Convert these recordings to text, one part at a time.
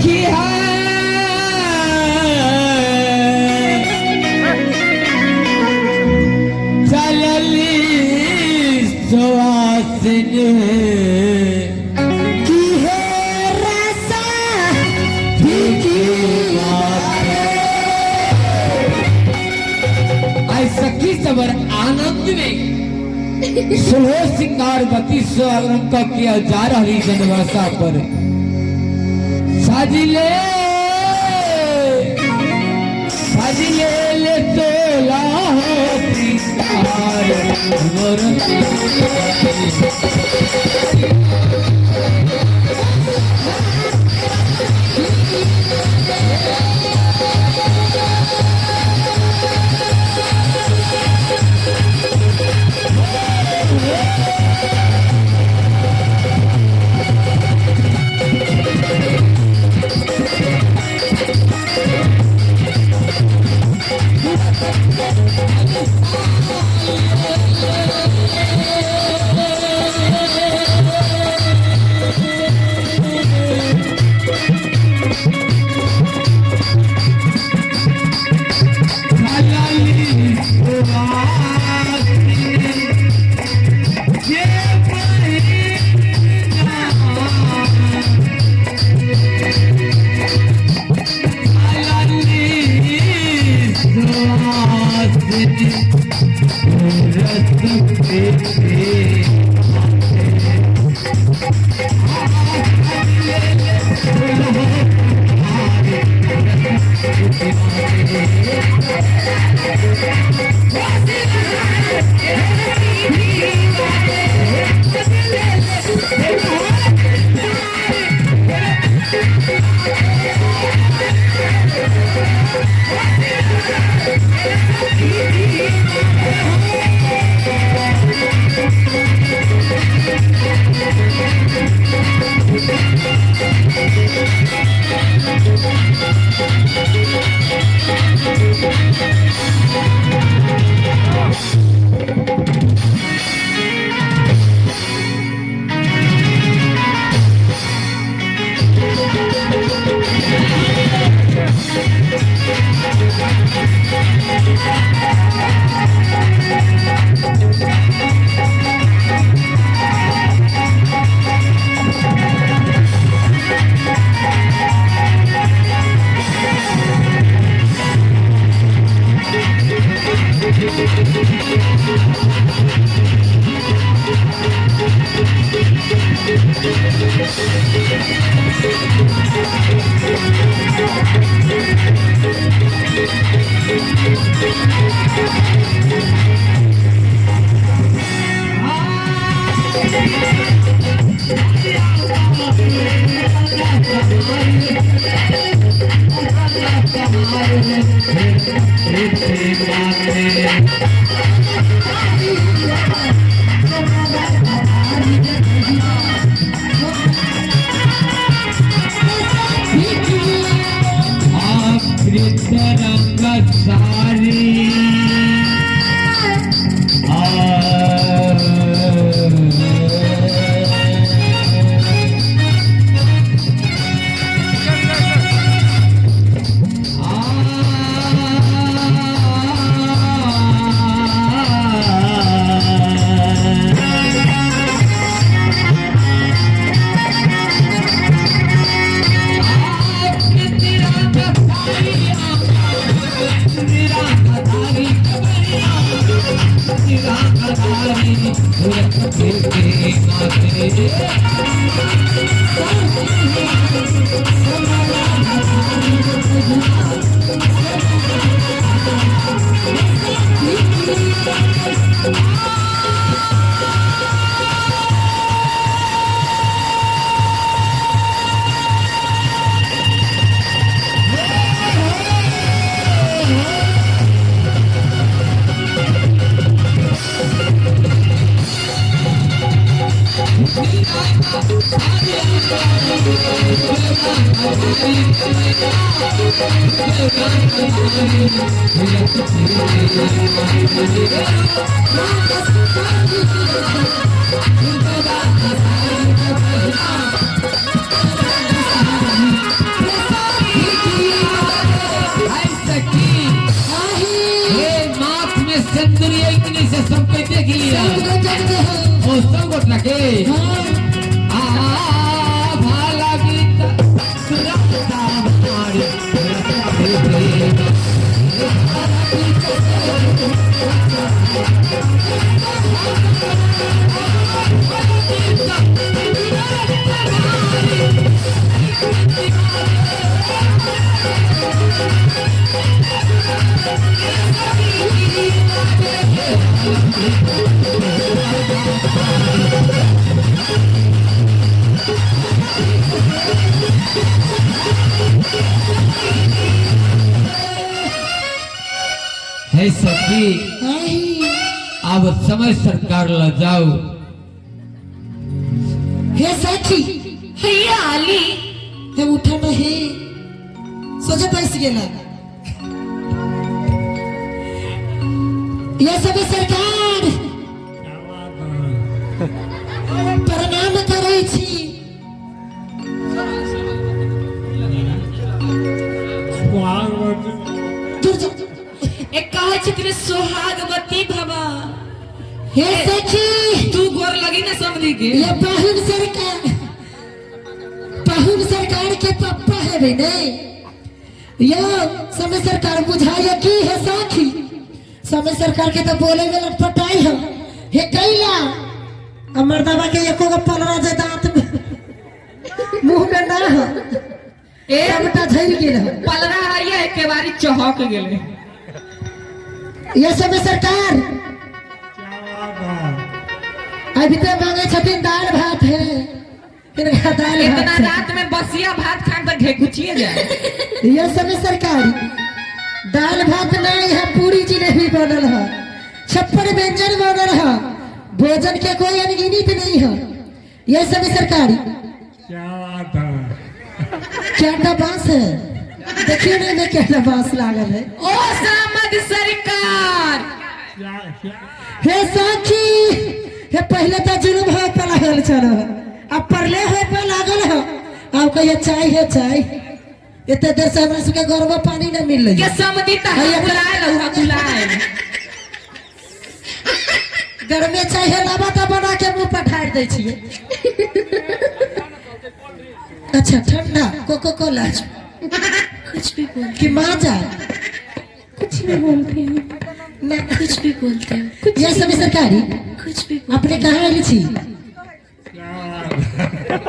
सखी है चलली सुहासिन की हे रसा फीकी बाटे। आई सखी सबर आनंद में सोलह सिंगार बत्ती सो अलंका किया जा रही जनवासा पर साजिले साजिले ले सोला सिंगार रंग सारी ए हाँ आ भाला गीत सुरता मारे हे सखी आई अब समय सरकार ल जाओ हे सखी हैया आली हे उठा नहीं सोचे पैस गेला ये सभी सरकार प्रणाम करै छी दूर जा। एक कहै छथिन सोहागवती भवा हे सखी तू गोर लगी ना समझी के ये पाहुन सरकार पाहुन सरकार के पप्पा है बे नहीं यो समय सरकार बुझाइए की है साखी समय सरकार के तो बोले में लटपटाई हो हे कैला आ मर्दाबा के एको गो पलरा जे दांत में मुंह में ना हो ए सबटा झैल गेल हो पलरा हरिया एके बारी चहक गेले ये समय सरकार अभी तो मांगे छथिन दाल भात है हिनका दाल इतना भात रात में बसिया भात खान त घेकुचिए जाए ये समय सरकार दाल भात नहीं है पूरी जिलेबी बनल है छप्पन व्यंजन बनल है भोजन के कोई अनगिनत नहीं है ये समय सरकारी क्या बात है चारटा बांस है देखिए नहीं मैं क्या बांस लागल है ओ सामद सरकार क्या क्या हे साखी हे पहले तो जुलुम हो पर लागल चलो अब परले हो पर लागल हो अब कहिए चाय है चाय इतने देर से हमरा सबके घर में पानी न मिल के समधी त हैया। बुलाए लहुआ बुलाए गर्मे चाय है लाबा तो बना के मुंह पर ठाड़ दै छियै अच्छा ठंडा कोको कोला कुछ भी बोलते कि माजा कुछ भी बोलते हो ना कुछ भी बोलते हो कुछ ये सब सरकारी कुछ भी बोलते अपने कहाँ आयल छी क्या बात है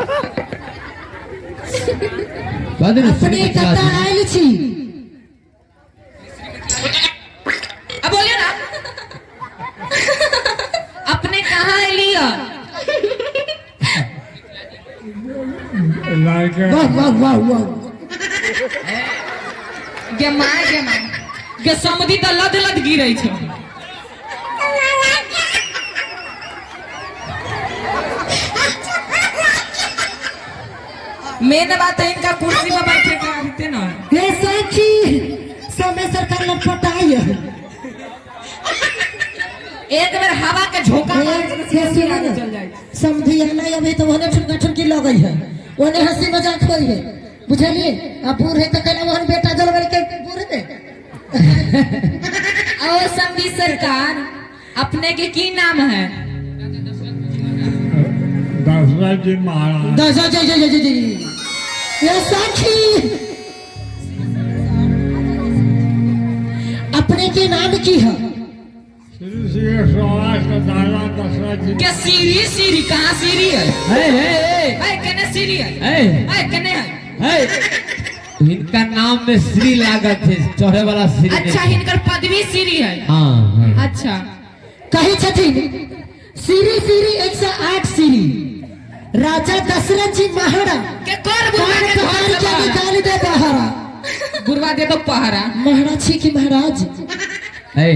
बाद में अपने श्री कतऽ आयल छी अब बोलिए ना अपने कहाँ एली है लड़के वाह वाह वाह वाह गे माय गे माय गे समधी त लद लद गिरै छै मेन बात है इनका कुर्सी पर बैठे के आदते ना हे सखी समय सरकार लटपटाई है एक बेर हवा के झोंका मार के हे सुनो आगे ना चल जाए समझी ना अभी तो ओने ठुनका ठुनकी लगई है ओने हंसी मजाक होई है बुझलिए आ बूढ़ है तो कहना ओहन बेटा जलबल के बूढ़ ने और समधी सरकार अपने के की नाम है दशरथ जी महाराज दस जय जय जय जय जय ये साखी अपने के नाम की है श्री श्री सौराष्ट्र दादा दशरथ जी के सीरी सीरी कहाँ सीरी है हे हे हे ऐ केने सीरी है हे ऐ केने है हे हिनका नाम में श्री लागत है चढ़े वाला श्री नहीं। अच्छा हिनकर पदवी सीरी है हाँ हाँ अच्छा कही छथिन सीरी सीरी 108 सीरी राजा दशरथ जी महारा के कर बुढ़वा कान के पहाड़ घर के से निकाल दे बहारा बुढ़वा दे दो पहरा महाराज छी कि महाराज हे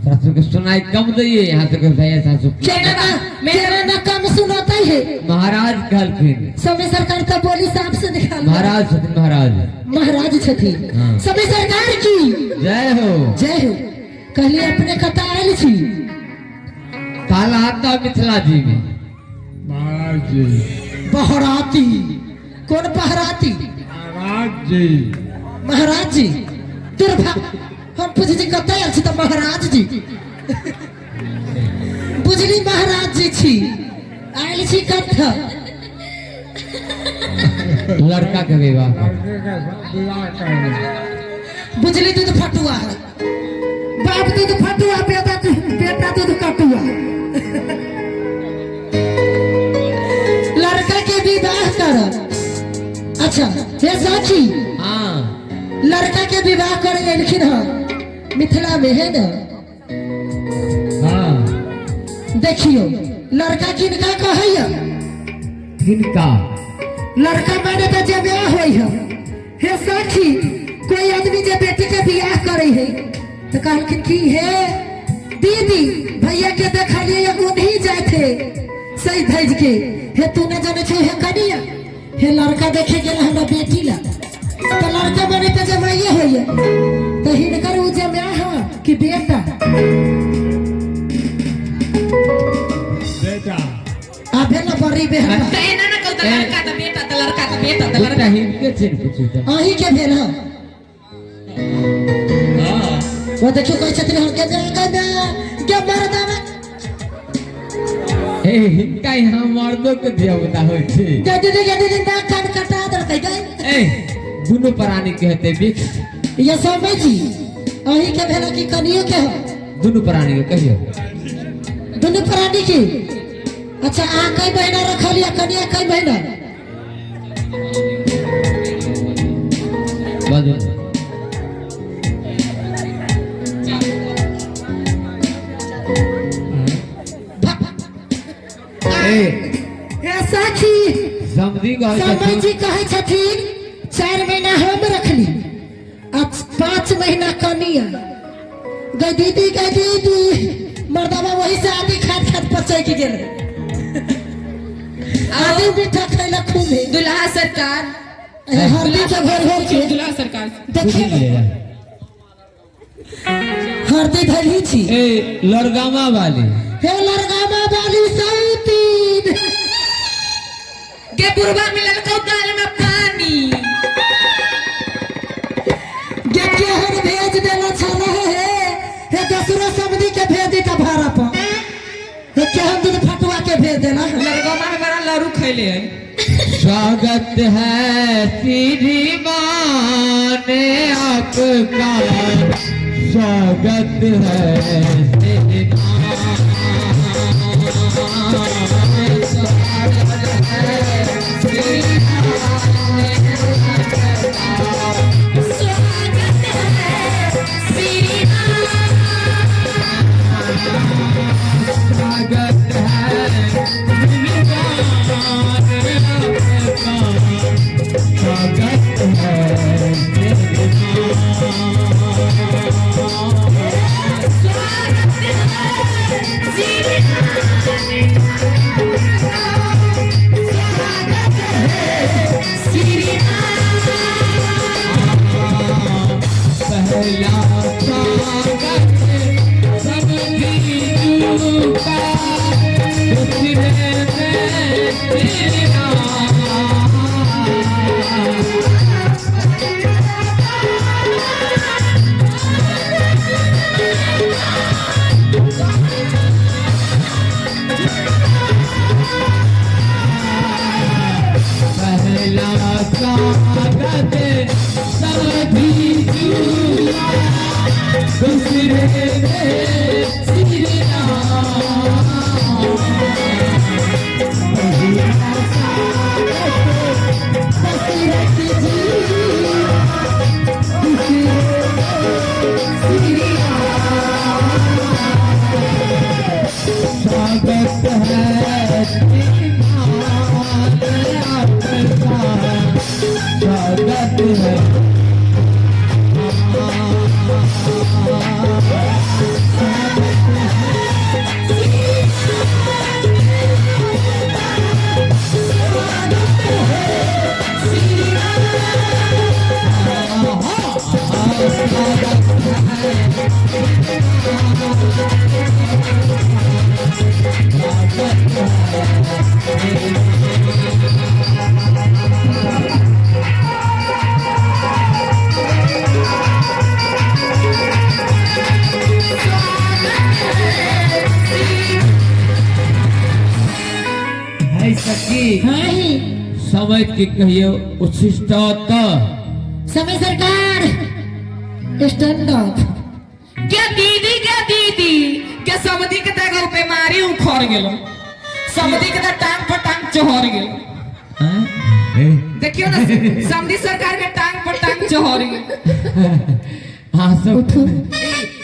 सासू के सुनाई कम दइए यहाँ से कोई भैया सासू केना मेरा ना कम सुनाता है महाराज कहलखिन समय सरकार का बोली साफ से निकाल महाराज छथिन महाराज महाराज छथिन हाँ। समय सरकार की जय हो जय हो कहलिए अपने कतऽ आयल छी काल आता मिथिला जी में महाराज जी बहराती कौन बहराती महाराज जी महाराज जी दुर्भा हम पूछै छी कतऽ आयल छी तऽ महाराज जी बुझली महाराज जी छी आयल छी कथ लड़का के विवाह। लड़के का विवाह करने। बुझली दूध फटुआ है, बाप दूध फटुआ, बेटा बेटा दूध कटुआ। लड़का के विवाह कर। अच्छा हे साखी, हाँ, लड़का के विवाह करे एलखिन हन मिथिला में, है ना? हाँ। देखियो, लड़का किनका कहैया? किनका? लड़का माने तो जे ब्याह होई है। हे साखी, कोई आदमी जे बेटी के बियाह करे है तो कहलखिन की हे दीदी, भैया के देखलिए उन्हीं जाए थे सही धज के। हे तू न जाने छे हे कनिया, हे लड़का देखे गेल हमरा बेटी ला, तो लड़का माने तो जमाइए होइए, तो हिनकर उ जमाया है कि बेटा? बेटा। आ भेल ना बड़ी बेहन। त एना ना कहू त लड़का त बेटा त लड़का त बेटा त लड़का। बेटा हिनके छै ने पूछू तऽ। अहीं के भेल है। हाँ। वो देखियो, कहै छथिन हम के जागा ना के मर्दावा। हे, हिनका यहाँ मर्दो के धिया पुता होइ छै। गे दीदी, गे दीदी, नाक कान कटा देलकै गै। ए, दुनू प्राणी के हेतै मिक्स। ये समय जी, अहीं के भेल कि कनियो के हो? दुनू प्राणी के कहियो। दुनू प्राणी के। अच्छा, अहाँ कई महीना रखल या कनिया कई महीना? बाजू। ए। हे साखी। समधी कहै समय छथिन। जी कहै छथिन 4 महीना हम रखली आ 5 महीना कनिया। गई दीदी, गई दीदी, मर्दावा वही से आदि खात खात पचैक गेल, आदि मीठा खैला खूब है। दुल्हा सरकार। हरदी के घोर घोर के। दुल्हा सरकार। देखिए, हरदी धैली छी। ए लड़गामा वाली। हे लड़गामा वाली सौतीन। के बुढ़वा मिलल कौ दाल में पानी। गे केहन भेज देला छल हे, हे दोसरो समधी के भेज दी त भाड़ा पर। हे केहन दूध फटुआ के भेज देला। लड़गमा में बड़ा लड़ू खैले है। स्वागत है श्रीमान आपका, स्वागत है श्रीमान, स्वागत है श्रीमान। स्वागत है श्रीमान। स्वागत है श्रीमान आपका, स्वागत है श्रीमान। स्वागत है श्रीमान। स्वागत है श्रीमान। पहला स्वागत समधी का, दूसरे में श्री राम। पहला स्वागत समधी का, दूसरे में श्री राम। पहला स्वागत दशरथ जी, दूसरे श्री राम। स्वागत है श्रीमान आपका, स्वागत है। समय के कहियो उच्छिष्ट तऽ समय सरकार स्टैंड अप। के दीदी, के दीदी, के समधी के तऽ एगो बीमारी उखड़ गेलो, समधी के तऽ टांग पर टांग चढ़ गेल। हाँ? देखियो ना, समधी सरकार के टांग पर टांग चढ़ गेल। हाँ सब उठू।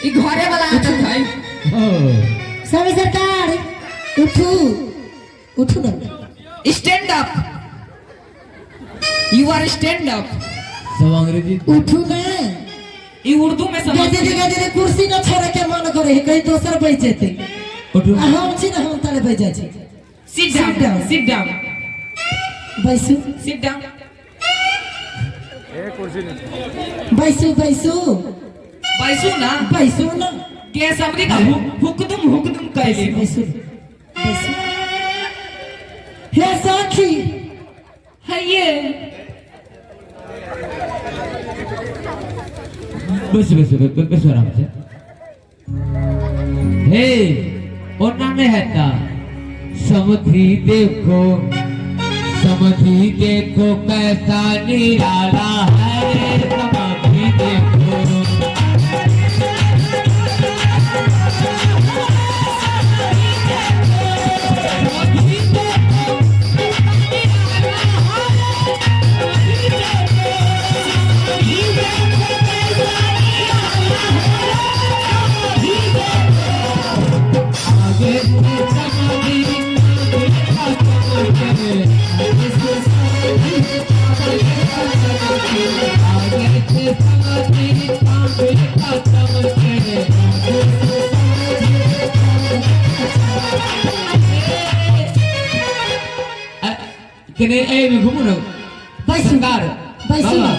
ई घरे वाला आदत है। ओ, समय सरकार उठू, उठू ना। Stand up, you are stand up. सब अंग्रेजी। उठू ना। ई उर्दू में समझ। गे दीदी, गे दीदी, कुर्सी न छोड़े के मन करे है, कहीं दोसर बैठ जेते। उठू। आ हम छी ना, हम ताले बैठ जाइ छी। Sit Sit down. down. Sit down. बैसू। Sit down. बैसू, बैसू। बैसू ना। बैसू ना। के समरी का हुकदुम हुकदुम कैले। बैसू, बैसू। हे सखी। है ये। बस बस बस बस, आराम से। हे, ओना नहीं है ता। समधी देखो, समधी देखो, कैसा निराला है, समधी देखो। समधी देखो, समधी देखो, कैसा निराला है, समधी देखो। आगे से समधी देखा चमके, आगे से समधी देखा चमके, आगे से समधी देखा चमके, आगे से समधी देखा चमके। कने ए में घुमू ना। बैसू। सरकार। बैसू। बाबा।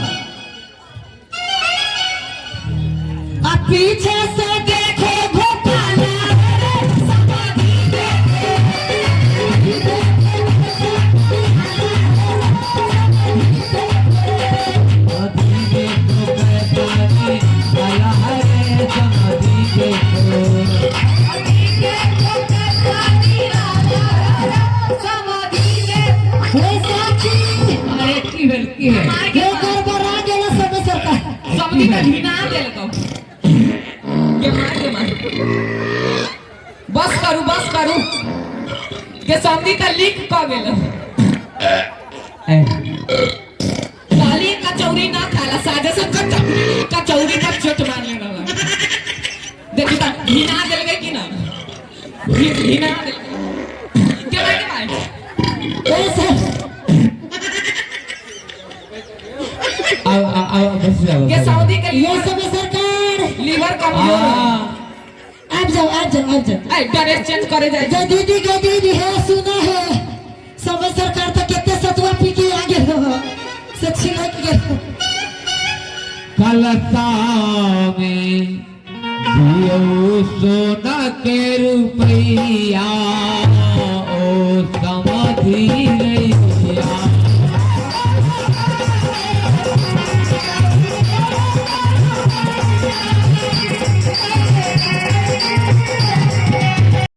आ पीछे से देखो घोटाला रे, समाधि देखो। समधी देखो, कैसा निराला है, समधी देखो। देखो कैसा निराला है, समाधि देखो। हे साथी। अरे, की भेल, की भेल? हे, गड़बड़ा गेल समय सरकार। समधी का घिना देलको। के मार, के मार, बस करू, बस करू। के समधी का लीक क गेल। ए, कहली कचौड़ी ना खाला, साजे से कचौड़ी का चोट मार लेना। देखी त घिना देलकै कि ना? घिना देलकै। के मार, के मार। ए सर। आओ आओ आओ, बस जाओ। के सऊदी के ये लीवर समय सरकार। लीवर कमजोर है। हाँ। आप जाओ, आप जाओ, आप जाओ। ए, ड्रेस चेंज करे जाए। गे दीदी, गे दीदी, है सुना है, समय सरकार तो कितने सतुआ पी के आगे हो से छिलक गेल। कलसा में दियो सोना के रुपैया, ओ समाधि।